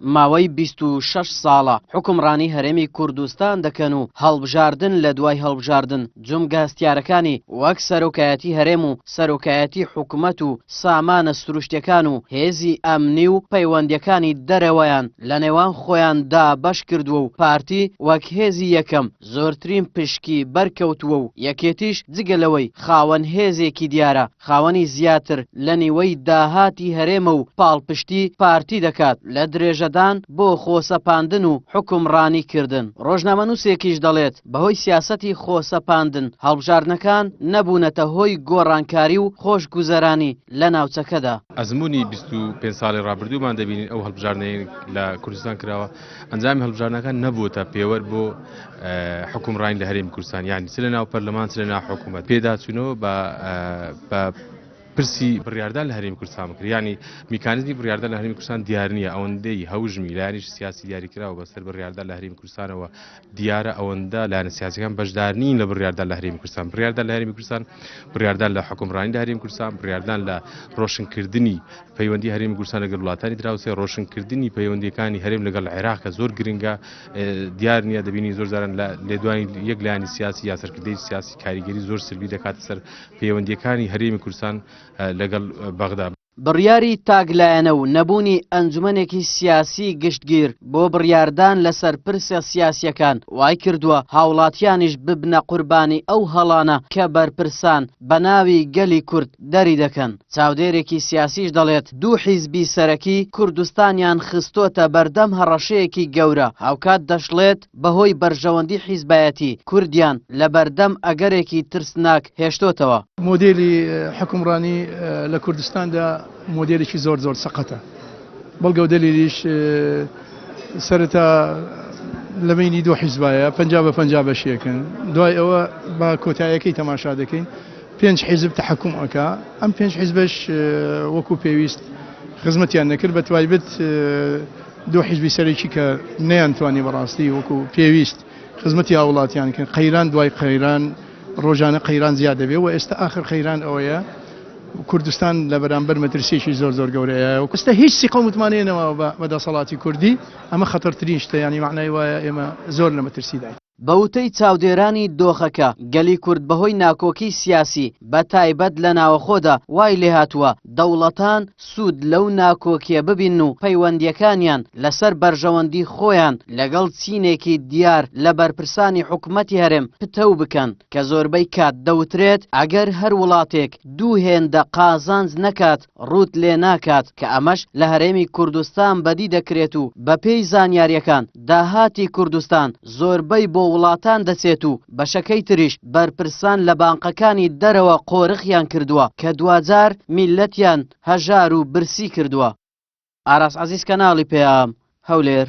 ماوەی 26 ساڵە حوکمڕانی هەرێمی کوردستان دەکەن و هەڵبژاردن لە دوای هەڵبژاردن جومگە هەستیارەکانی وەک سەرۆکایەتی هەرێم و سەرۆکایەتی حکومەت و سامانە سروشتیەکان و هێزی ئەمنی و پەیوەندیەکانی دەرەوەیان لە نێوان خۆیان دابەش کردووە و پارتی وەک هێزی یەکەم زۆرترین پشکی بەرکەوتووە و یەکێتیش جگە لەوەی خاوەن هێزێکی دیارە خاوەنی زیاتر لە نیوەی داهاتی هەرێمە و پاڵپشتی پارتی دەکات لە درێژەدان بۆ خۆسەپاندن و حوکمڕانی کردن. ڕۆژنامەنووسێکیش دەڵێت، بەهۆی سیاسەتی خۆسەپاندن هەڵبژاردنەکان نەبوونەتە هۆی گۆڕانکاری و خۆشگوزەرانی لە ناوچەکەدا. ئەزموونی 25 ساڵی ڕابردوومان دەبینین ئەو هەڵبژاردنەی لە کوردستان کراوە ئەنجامی هەڵبژاردنەکان نەبووتە پێوەر بۆ حوکمڕانی لە هەرێمی کوردستان یانی چ لە ناو پەرلەمان چ لە ناو حکوومەت پێداچوونەوە بە بە پرسی بڕیاردان لە هەرێمی کوردستان بکرێت یانی میکانیزمی بڕیاردان لە هەرێمی کوردستان دیار نییە ئەوەندەی هەوژمی لایەنیش سیاسی دیاریکراوە بەسەر بڕیاردان لە هەرێمی کوردستانەوە دیارە ئەوەندە لایەنە سیاسەکان بەشدار نین لە بڕیاردان لە هەرێمی کوردستان بڕیاردان لە هەرێمی کوردستان بڕیاردان لە حکومڕانی لە هەرێمی کوردستان بڕیاردان لە ڕۆشنکردنی پەیوەندی هەرێمی کوردستان لەگەڵ وڵاتانی دراوسێ ڕۆشنکردنی پەیوەندیەکانی هەرێم لەگەڵ عێراق کە زۆر گرنگە دیار نییە دەبینی زۆر جاران لە لێدوانی یەک لایەنی سیاسی یا سەرکردەی سیاسی کاریگەری زۆر سلبی دەکاتە سەر پەیوەندیەکانی هەرێمی کوردستان لەگەڵ بەغدا. بڕیاری تاکلایەنە و نەبوونی ئەنجومەنێکی سیاسی گشتگیر بۆ بڕیاردان لەسەر پرسە سیاسیەکان وایکردووە هاوڵاتیانیش ببنە قوربانی ئەو هەڵانە کە بەرپرسان بەناوی گەلی کورد دەریدەکەن. چاودێرێکی سیاسیش دەڵێت، دوو حیزبی سەرەکی کوردستانیان خستۆتە بەردەم هەڕەشەیەکی گەورە، هاوکات دەشڵێت، بەهۆی بەرژەوەندی حیزبایەتی، کوردیان لەبەردەم ئەگەرێکی ترسناک هێشتۆتەوە. مۆدێلی حوکمڕانی لە کوردستاندا مۆدێلێکی زۆر زۆر سەقەتە، بەڵگەو دەلیلیش سەرەتا لە بەینی دوو حیزبایە 50 بە 50 بەشێکن، دوای ئەوە بە کۆتایەکەی تەماشا دەکەین پێنج حیزب تەحەکوم ئەکا، ئەم پێنج حیزبەش وەکو پێویست خزمەتیان نەکرد، بە تایبەت دوو حیزبی سەرەکی کە نەیانتوانی بەڕاستی وەکو پێویست خزمەتی هاوڵاتیان کەن، قەیران دوای قەیران ڕۆژانە قەیران زیاد دەبێ و ئێستا ئاخر قەیران ئەوەیە کوردستان لە بەرامبەر مەترسیەکی زۆر زۆر گەورەیە و ئێستا هیچ سیقە و متمانەیە نەماوە بە دەسەڵاتی کوردی، ئەمە خەتەرترین شتە، یانی مەعنای وایە ئێمە زۆر لە مەترسیداین. بە وتەی چاودێرانی دۆخەکە، گەلی کورد بەهۆی ناکۆکی سیاسی بە تایبەت لە ناوەخۆدا وای لێهاتووە دەوڵەتان سوود لەو ناکۆکیە ببینن و پەیوەندیەکانیان لەسەر بەرژەوەندی خۆیان لەگەڵ چینێکی دیار لە بەرپرسانی حکومەتی هەرێم پتەو بکەن کە زۆربەی کات دەوترێت ئەگەر هەر وڵاتێک دوو هێندە قازانج نەکات ڕووت لێ ناکات کە ئەمەش لە هەرێمی کوردستان بەدی دەکرێت و بەپێی زانیاریەکان داهاتی کوردستان زۆربەی بۆ وڵاتان دەچێت و بەشەکەی تریش بەرپرسان لە بانقەکانی دەرەوە قۆرخیان کردووە کە دواجار میللەتیان هەژار و برسی کردووە. ئاراس عەزیز کەناڵی پەیام، هەولێر.